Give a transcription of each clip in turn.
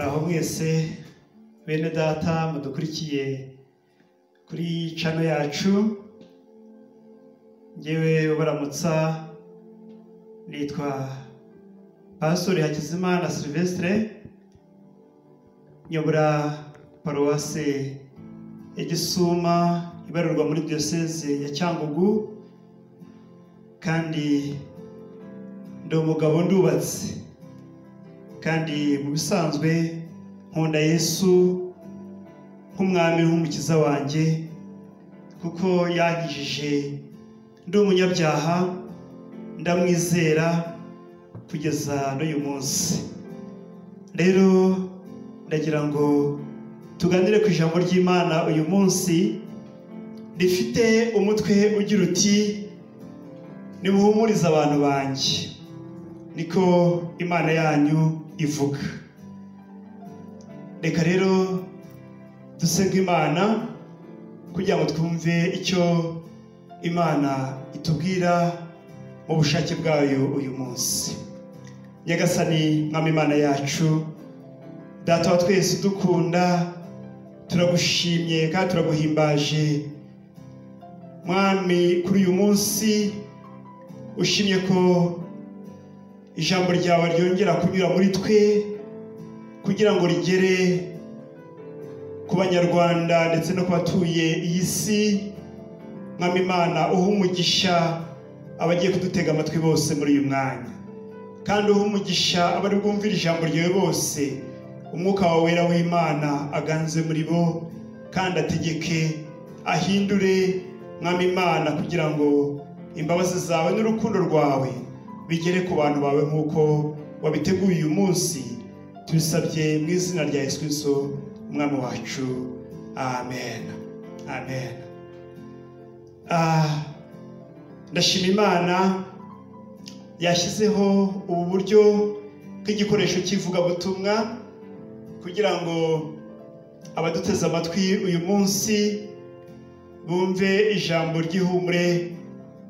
Muraho mwese bene data mudukurikiye kuri channel yacu. Ngewe ubaramutsa nitwa Pastor Hakizimana Sylvestre, nyobora paruwase ya Gisuma ibarurwa muri diocese ya Cyangugu, kandi ndi umugabo ndubatse, kandi mu bisanzwe nkunda Yesu nk'umwami n'umukiza wanjye, kuko yankijije ndi umunyabyaha ndamwizera kugeza n'uyu munsi. Rero ndagira ngo tuganire ku ijambo ry'Imana uyu munsi rifite umutwe ugira uti: nimuhumurize abantu banjye, niko Imana yanyu ivuga. Reka rero dusenge Imana kugira ngo twumve icyo Imana itubwira mu bushake bwayo uyu munsi. Nyagasani Mwami Imana yacu, Data wa twese dukunda, turagushimye kandi turaguhimbaje Mwami kuri uyu munsi. Ushimye ko ijambo ryawe ryongera kunyura muri twe kugira ngo rigere ku banyarwanda ndetse no ku batuye iyi si. Mwami Imana, uha umugisha abagiye kudutega amatwi bose muri uyu mwanya, kandi uha umugisha abari bwumvira ijambo ryawe bose. Umwuka wawe wera w'Imana aganze muri bo kandi ategeke, ahindure Mwami Imana, kugira ngo imbabazi zawe n'urukundo rwawe bigere ku bantu bawe nk'uko wabiteguye uyu munsi. Tubisabye mu izina rya Yesu Kristo umwami wacu, amen, amen. Ndashima Imana yashyizeho ubu buryo bw'igikoresho cy'ivugabutumwa kugira ngo abaduteze amatwi uyu munsi bumve ijambo ry'ihumure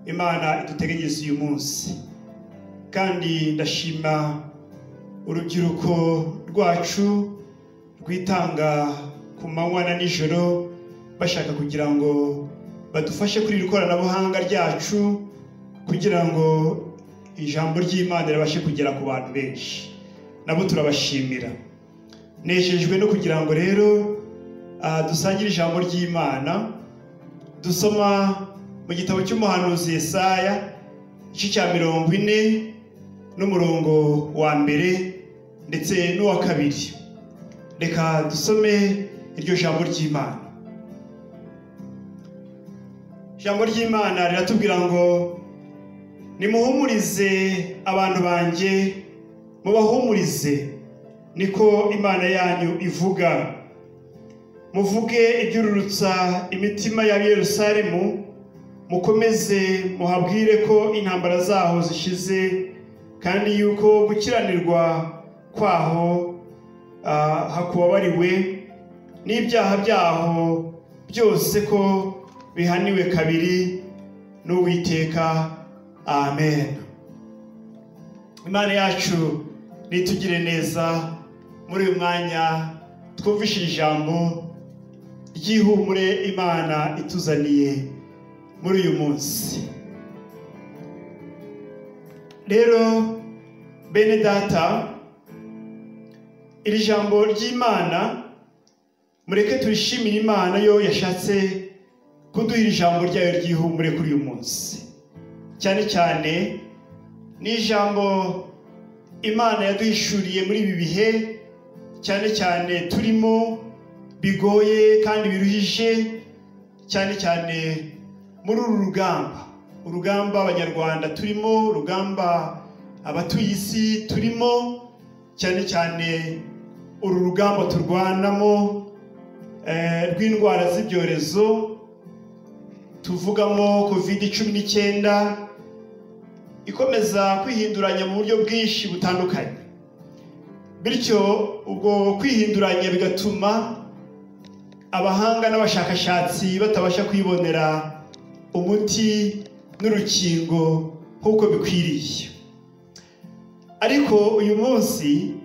Imana iduteganyiriza uyu munsi. Kandi ndashima urubyiruko rwacu rwitanga ku manywa na nijoro bashaka kugira ngo badufashe kuri iri koranabuhanga ryacu kugira ngo ijambo ry'Imana ribashe kugera ku bantu benshi. Nabo turabashimira. Nejejwe no kugira ngo rero dusangire ijambo ry'Imana. Dusoma mu gitabo cy'umuhanuzi Yesaya igice cya 40 n'umurongo wa mbere ndetse n'uwa kabiri. Reka dusome iryo jambo ry'Imana. Ijambo ry'Imana riratubwira ngo: nimuhumurize abantu banjye, mubahumurize, niko Imana yanyu ivuga. Muvuge ibyururutsa imitima ya Yerusalemu, mukomeze muhabwire ko intambara zaho zishize, kandi yuko gukiranirwa kwaho hakubabariwe, n'ibyaha byaho byose ko bihaniwe kabiri n'Uwiteka. Amen. Imana yacu nitugire neza muri uyu mwanya twumvishije ijambo ry'ihumure Imana ituzaniye muri uyu munsi. Rero bene data, iri jambo ry'Imana mureke turishimire Imana yo yashatse kuduha ijambo ryayo ry'ihumure kuri uyu munsi. Cyane cyane ni ijambo Imana yaduhishuriye muri ibi bihe cyane cyane turimo bigoye kandi biruhije, cyane cyane muri uru rugamba, urugamba abanyarwanda turimo, urugamba abatuye isi turimo, cyane cyane uru rugamba turwanamo rw'indwara z'ibyorezo tuvugamo COVID-19 ikomeza kwihinduranya mu buryo bwinshi butandukanye. Bityo ubwo kwihinduranya bigatuma abahanga n'abashakashatsi batabasha kwibonera umuti n'urukingo nk'uko bikwiriye. Ariko uyu munsi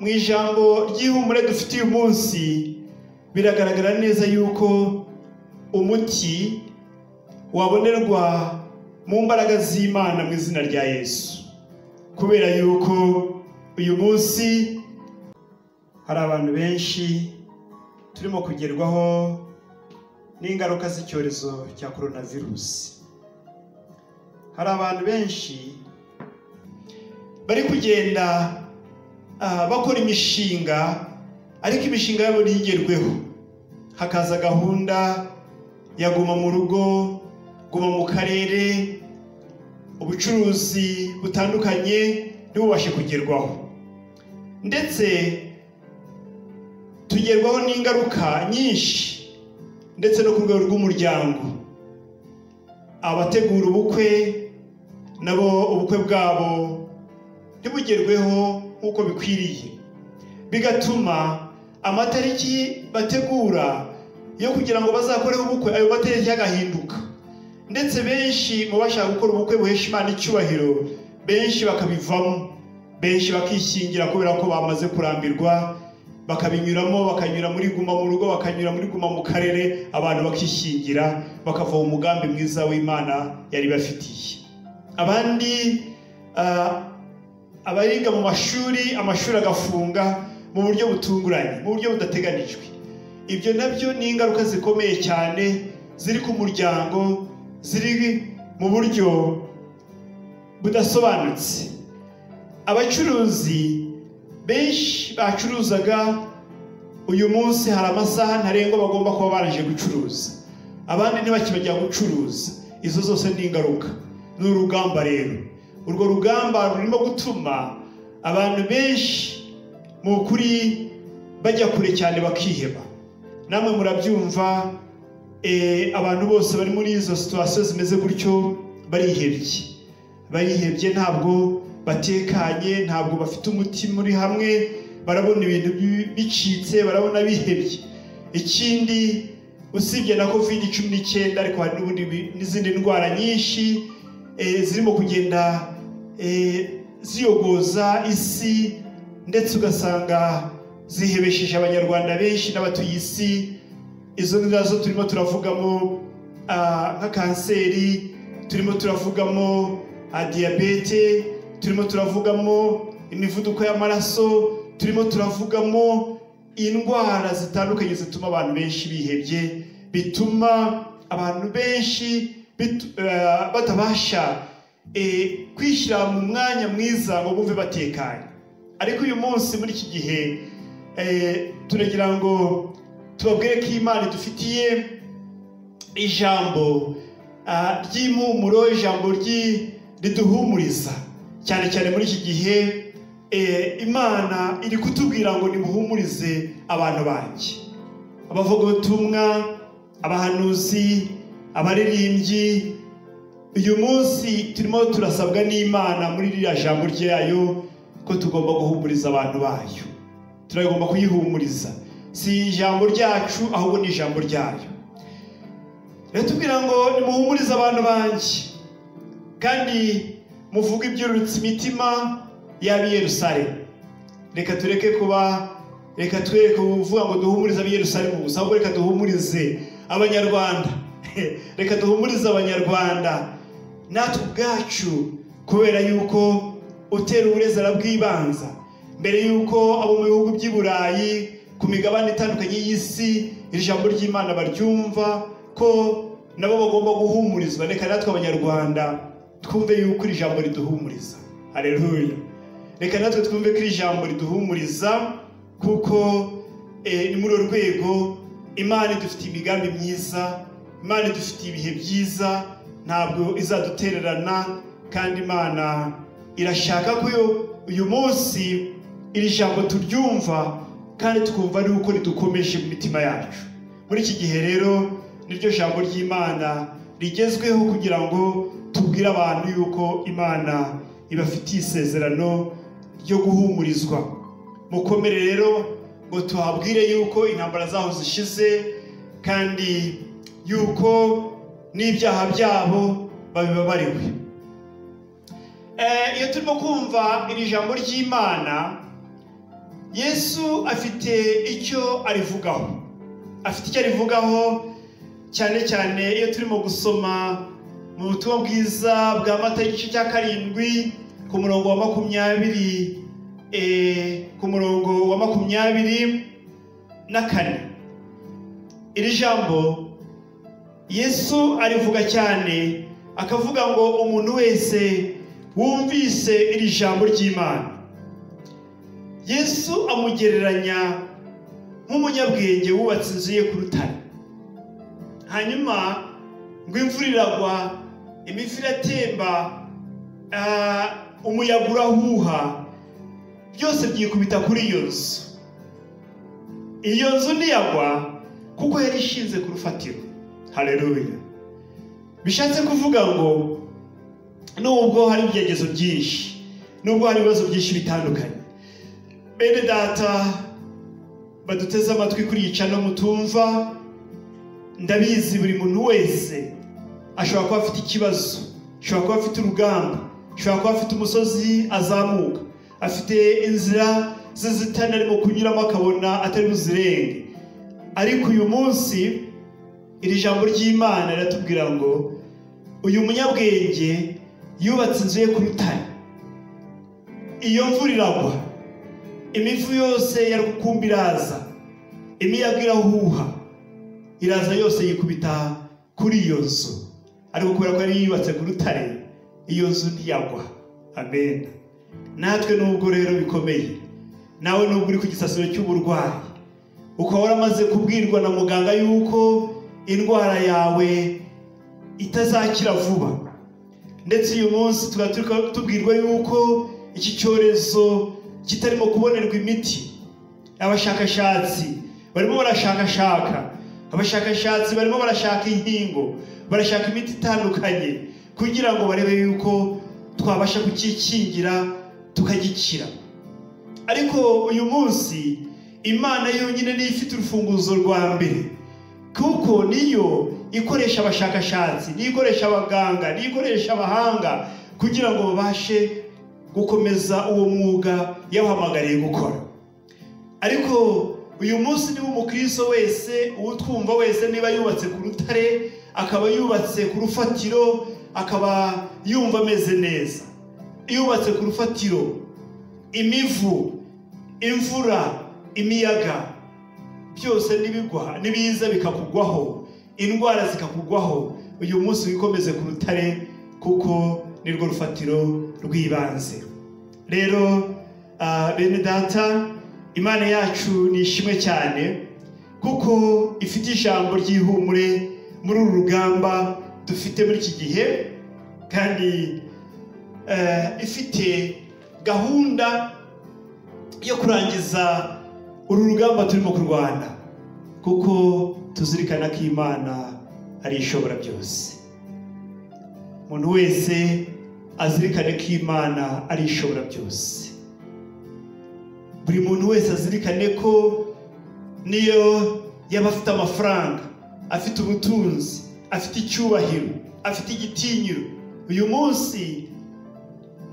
Mu ijambo ry'ihumure dufite uyu munsi, biragaragara neza yuko umuti wabonerwa mu mbaraga z'Imana mu izina rya Yesu, kubera yuko uyu munsi hari abantu benshi turimo kugerwaho n'ingaruka z'icyorezo cya coronavirus. Hari abantu benshi bari kugenda bakora imishinga, ariko imishinga yabo ntigerweho. Hakaza gahunda ya guma mu rugo, guma mu karere, ubucuruzi butandukanye ntibubashe kugerwaho, ndetse tugerwaho n'ingaruka nyinshi, ndetse no ku rwego rw'umuryango. Abategura ubukwe nabo ubukwe bwabo ntibugerweho nk'uko bikwiriye, bigatuma amatariki bategura yo kugira ngo bazakoreho ubukwe, ayo matariki agahinduka. Ndetse benshi mu bashaka gukora ubukwe buhesha Imana icyubahiro, benshi bakabivamo, benshi bakishingira kubera ko bamaze kurambirwa, bakabinyuramo, bakanyura muri guma mu rugo, bakanyura muri guma mu karere, abantu bakishingira, bakava mu mugambi mwiza w'Imana yari bafitiye. Abandi abariga mu mashuri, amashuri agafunga mu buryo butunguranye, mu buryo budateganijwe. Ibyo nabyo ni ingaruka zikomeye cyane ziri ku muryango, ziri mu buryo budasobanutse. Abacuruzi benshi bacuruzaga, uyu munsi hari amasaha ntarengwa bagomba kuba barangije gucuruza, abandi ntibakibajya gucuruza. Izo zose ni ingaruka, ni urugamba rero. Urwo rugamba rurimo gutuma abantu benshi mu kuri bajya kure cyane, bakiheba. Namwe murabyumva, abantu bose bari muri izo situation zimeze gutyo barihebye, ntabwo batekanye, ntabwo bafite umutima uri hamwe, barabona ibintu bicitse, barabona bihebye. Ikindi, usibye na COVID-19, ariko hari n'ubundi n'izindi ndwara nyinshi zirimo kugenda ziyogoza isi, ndetse ugasanga zihebesheje Abanyarwanda benshi n'abatuye isi. Izo nazo turimo turavugamo nka kanseri, turimo turavugamo diyabete, turimo turavugamo imivuduko y'amaraso, turimo turavugamo indwara zitandukanye zituma abantu benshi bihebye, bituma abantu benshi batabasha kwishyira mu mwanya mwiza ngo bumve batekanye. Ariko uyu munsi muri iki gihe turagira ngo tubabwire ko Imana idufitiye ijambo ry'impumuro, ijambo riduhumuriza cyane cyane muri iki gihe. Imana iri kutubwira ngo nimuhumurize abantu banjye. Abavugabutumwa, abahanuzi, abaririmbyi, uyu munsi turimo turasabwa n'Imana muri ririya jambo ryayo ko tugomba guhumuriza abantu bayo. Turagomba kuyihumuriza, si ijambo ryacu ahubwo ni ijambo ryayo. Rero tubwira ngo nimuhumurize abantu banjye, kandi muvuge ibyurutse imitima y'ab'i Yerusalemu. Reka tureke kuba, reka twereke kuvuga ngo duhumurize ab'i Yerusalemu gusa, ahubwo reka duhumurize Abanyarwanda. Reka duhumurize Abanyarwanda natwe ubwacu, kubera yuko utera uburezi arabwibanza. Mbere yuko abo mu bihugu by'i Burayi, ku migabane itandukanye y'isi, iri jambo ry'Imana baryumva ko nabo bagomba guhumurizwa, reka natwe Abanyarwanda twumve yuko iri jambo riduhumuriza. Haleluya. Reka natwe twumve ko iri jambo riduhumuriza, kuko ni muri urwo rwego Imana idufitiye imigambi myiza, Imana idufitiye ibihe byiza, ntabwo izadutererana. Kandi Imana irashaka ko uyu munsi iri jambo turyumva, kandi tukumva ari uko ridukomeje mu mitima yacu. Muri iki gihe rero niryo jambo ry'Imana rigezweho kugira ngo tubwire abantu yuko Imana ibafitiye isezerano ryo guhumurizwa. Mukomere rero ngo tuhabwire yuko intambara zaho zishize, kandi yuko n'ibyaha byabo babibabariwe. Iyo turimo kumva iri jambo ry'Imana, Yesu afite icyo arivugaho, afite icyo arivugaho cyane cyane iyo turimo gusoma mu butumwa bwiza bwa Matayo igice cya 7 ku murongo wa 20, ku murongo wa 24. Iri jambo Yesu arivuga cyane, akavuga ngo umuntu wese wumvise iri jambo ry'Imana. Yesu amugereranya nk'umunyabwenge wubatse inzu ye ku rutare. Hanyuma ngo imvura iragwa, imivu iratemba, umuyaga urahuha, byose byikubita kuri iyo nzu. Iyo nzu ntiyagwa kuko yari ishinze ku rufatiro. Haleluya. Bishatse kuvuga ngo nubwo hari ibigeragezo byinshi, nubwo hari ibibazo byinshi bitandukanye, bene data baduteze amatwi kuri iyi channel mutumva, ndabizi buri muntu wese ashobora kuba afite ikibazo, ashobora kuba afite urugamba, ashobora kuba afite umusozi azamuka, afite inzira z'inzitane arimo kunyuramo akabona atari buzirenge. Ariko uyu munsi iri jambo ry'Imana riratubwira ngo uyu munyabwenge yubatse inzu ye ku rutare. Iyo mvura iragwa, imivu yose ya rukumbi iraza, imiyaga irahuha, iraza yose yikubita kuri iyo nzu. Ariko kubera ko yari yubatse ku rutare, iyo nzu ntiyagwa. Amen. Natwe nubwo rero bikomeye, nawe nubwo uri ku gisasiro cy'uburwayi, ukaba waramaze kubwirwa na muganga yuko indwara yawe itazakira vuba, ndetse uyu munsi tukaba tubwirwa yuko iki cyorezo kitarimo kubonerwa imiti. Abashakashatsi barimo barashakashaka, abashakashatsi barimo barashaka inkingo, barashaka imiti itandukanye kugira ngo barebe yuko twabasha kukikingira tukagikira. Ariko uyu munsi Imana yonyine niyo ifite urufunguzo rwa mbere, kuko niyo ikoresha abashakashatsi, niyo ikoresha abaganga, niyo ikoresha abahanga kugira ngo babashe gukomeza uwo mwuga yabahamagariye gukora. Ariko uyu munsi niba umukristo wese utwumva wese niba yubatse ku rutare, akaba yubatse ku rufatiro, akaba yumva ameze neza, yubatse ku rufatiro, imivu, imvura, imiyaga byose nibigwa, nibiza bikakugwaho, indwara zikakugwaho, uyu munsi wikomeze ku rutare kuko nirwo rufatiro rw'ibanze. Rero bene data, Imana yacu ni ishimwe cyane kuko ifite ijambo ry'ihumure muri uru rugamba dufite muri iki gihe, kandi ifite gahunda yo kurangiza uru rugamba turimo kurwana, kuko tuzirikana ko Imana ari ishobora byose. Umuntu wese azirikane ko Imana ari ishobora byose. Buri muntu wese azirikane ko niyo yaba afite amafaranga, afite ubutunzi, afite icyubahiro, afite igitinyiro, uyu munsi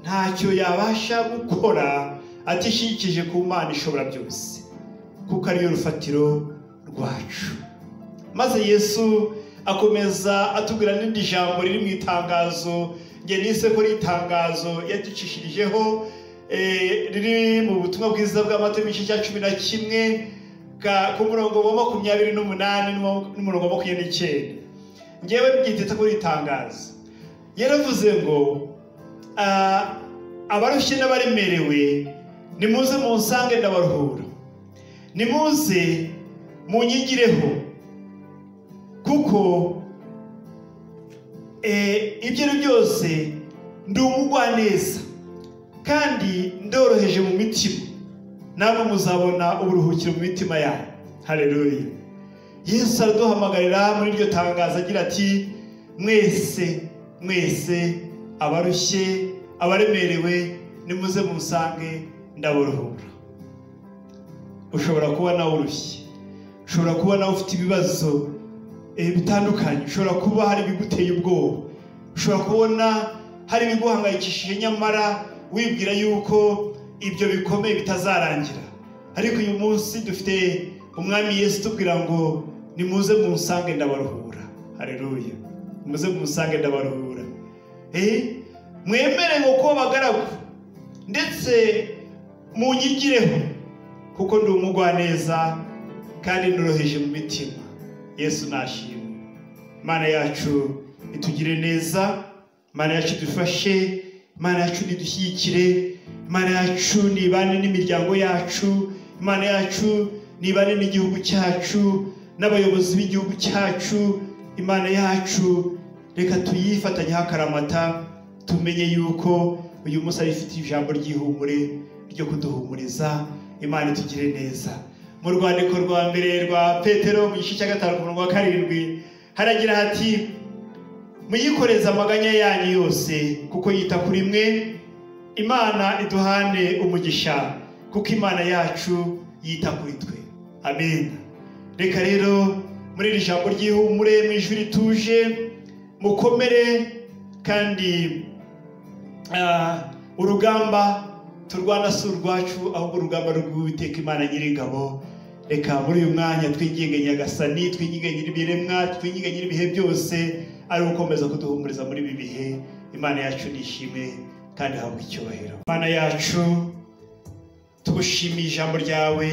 ntacyo yabasha gukora atishikije ku Mana ishobora byose, kuko ariyo rufatiro rwacu. Maze Yesu akomeza atubwira n'indi jambo riri mu itangazo, nge nise ko itangazo yaducishirijeho, riri mu butumwa bwiza bwa Matayo igice cya 11 ku murongo wa 28 n'umurongo wa 29. Ngewe byitetse kuri itangazo. Yaravuze ngo abarushye n'abaremerewe nimuze munsange ndabaruhura, nimuze munyigireho, kuko ibyo ari byose ndi umugwaneza kandi ndoroheje mu mitima, namwe muzabona uburuhukiro mu mitima yanyu. Haleluya. Yesu araduhamagarira muri iryo tangazo agira ati mwese mwese abarushye abaremerewe nimuze munsange ndabaruhura. Ushobora kuba nawe urushye, ushobora kuba nawe ufite ibibazo bitandukanye, ushobora kuba hari ibiguteye ubwoba, ushobora kubona hari ibiguhangayikishije, nyamara wibwira yuko ibyo bikomeye bitazarangira. Ariko uyu munsi dufite umwami Yesu tubwira ngo nimuze munsange ndabaruhura. Haleluya, muze munsange ndabaruhura. Mwemere ngo kuba abagaragu ndetse munyigireho, kuko ndi umugwaneza kandi noroheje mu mitima. Yesu nashimwe. Imana yacu itugire neza, Imana yacu idufashe, Imana yacu nidushyigikire, Imana yacu nibane n'imiryango yacu, Imana yacu nibane n'igihugu cyacu n'abayobozi b'igihugu cyacu. Imana yacu reka tuyifatanyeho akaramata, tumenye yuko uyu munsi ari ifite ijambo ry'ihumure ryo kuduhumuriza. Imana itugire neza. Mu rwandiko rwa mbere rwa Petero mu gice cya 5 umurongo wa 7 haragira hati: muyikoreze amaganya yanyu yose kuko yita kuri mwe. Imana iduhane umugisha kuko Imana yacu yita kuri twe. Amen. Reka rero muri iri jambo ry'ihumure mu ijwi rituje mukomere, kandi urugamba turwana si urwacu, ahubwo urugamba rw'Uwiteka Imana Nyiringabo. Reka muri uyu mwanya twinginge Nyagasani, twinginge Nyir'ibiremwa, twinginge Nyir'ibihe byose, ari gukomeza kuduhumuriza muri ibi bihe. Imana yacu nishime kandi habwe icyubahiro. Imana yacu, tugushimiye ijambo ryawe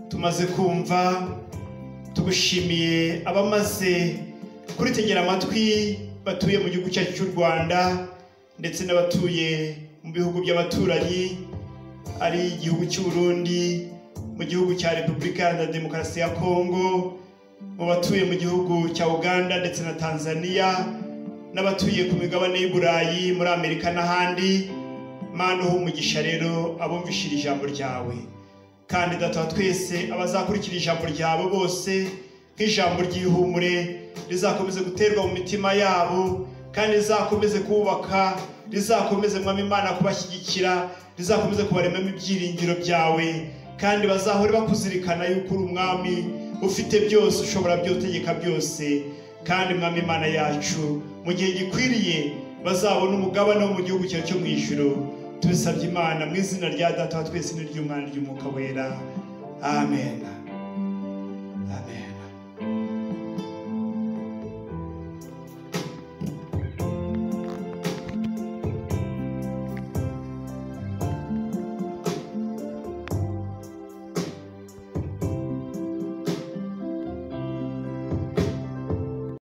tumaze kumva, tugushimiye abamaze kuritegera amatwi batuye mu gihugu cyacu cy'u Rwanda ndetse n'abatuye mu bihugu by'abaturanyi, ari igihugu cy'u Burundi, mu gihugu cya Repubulika Iharanira Demokarasi ya Kongo, mu batuye mu gihugu cya Uganda ndetse na Tanzania, n'abatuye ku migabane y'u Burayi, muri Amerika n'ahandi. Mana, uhe umugisha rero abumvishira ijambo ryawe, kandi Data wa twese abazakurikira ijambo ryawe bose nk'ijambo ry'ihumure rizakomeze guterwa mu mitima yabo, kandi rizakomeze kubaka, rizakomeze Mwami Imana kubashyigikira, rizakomeze kubaremamo ibyiringiro byawe, kandi bazahore bakuzirikana yuko uri umwami ufite byose, ushobora byose, utegeka byose. Kandi Mwami Imana yacu, mu gihe gikwiriye bazabona umugabane wo mu gihugu cyawe cyo mu ijuru. Tubisabye Imana mu izina rya Data wa twese n'iry'Umwana n'iry'Umwuka Wera. Amen.